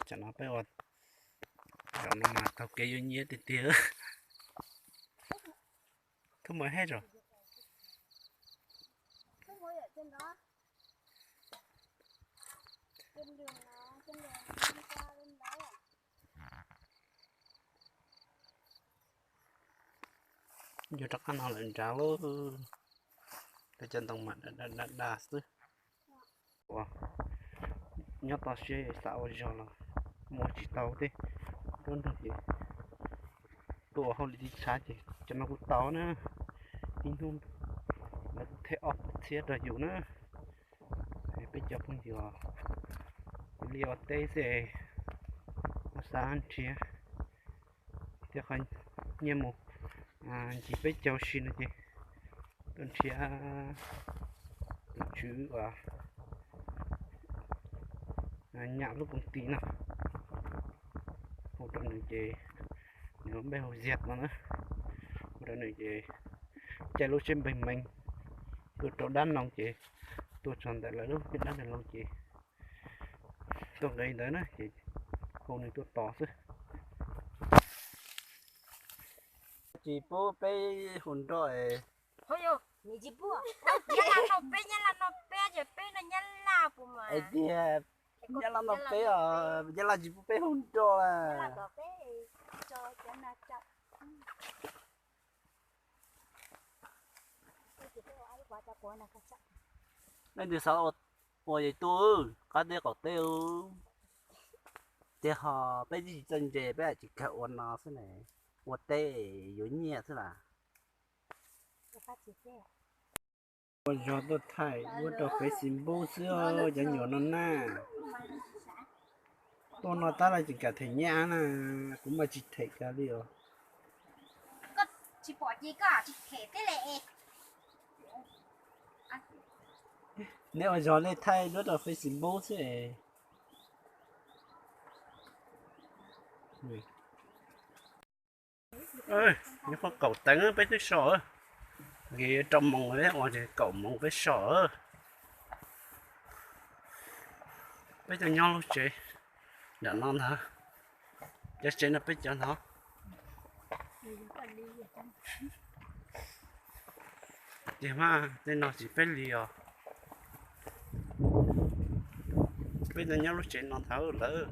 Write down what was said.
Tam no peb ua, tam no mas taug kev yuav nyiaj tiag tiag. Thub Maiv hej os. Yuav rov qab no lawm nrad lauj, cov ntoo mas da da da xwb. Ua, nyob toj siab xav ua zog los mus tsis tau tej, nruab nrog ces tuaj ua hauj lwm tib tshav ces cov no kuj tau na. Ib hnub lawv kuj them ob puas txhiab rau yus na. Peb cov phooj ywg, yus li ua teb xwb, ua xav nrhiav thiab qhov nyiaj mus ncig peb caug si no ces tuaj nrhiav tus tswv uas nyam lub koom tis no, hu rau nws ces nws lub npe hu Zias no na. Hu rau nws ces caij lub tsheb npeeg mees tuaj rau Dab Noog ces tuaj txog ntawm lawv lub dab Nws Loog ces tuaj nqis ntawd na ces hu nws tuaj tos xwb. Tsis pub peb hu nroj es. Nyab Laj no peb, Nyab Laj no peb ces peb no Nyab Laj puas mas? Tias Nyab Laj no peb os, Nyab Laj tsis pub peb hu nroj. Nej twb xav ua yus tub qab teb qaum teb, tiag ho peb tsis txawj ntse peb tsis kawg ua no xwb ne, ua teb yuav nyiaj xwb las. Ua zog tuaj thaij ua rau Facebook xwb, cov nyuam no na. Tuaj no tab lawv tseem kam them nyiaj na, kuv mas tsis them kiag li os. Nej ua zog nej thaij duab rau Facebook xwb es. Nyob qhov kaum teev peb twb so, rau moos ua kaum moos peb so. Peb tuaj nyob lub tsev nram no ntag, cov tsev no peb cov ntag. Ces mas tej no tsis peb li os. Peb tuaj nyob lub tsev no ntag lawm.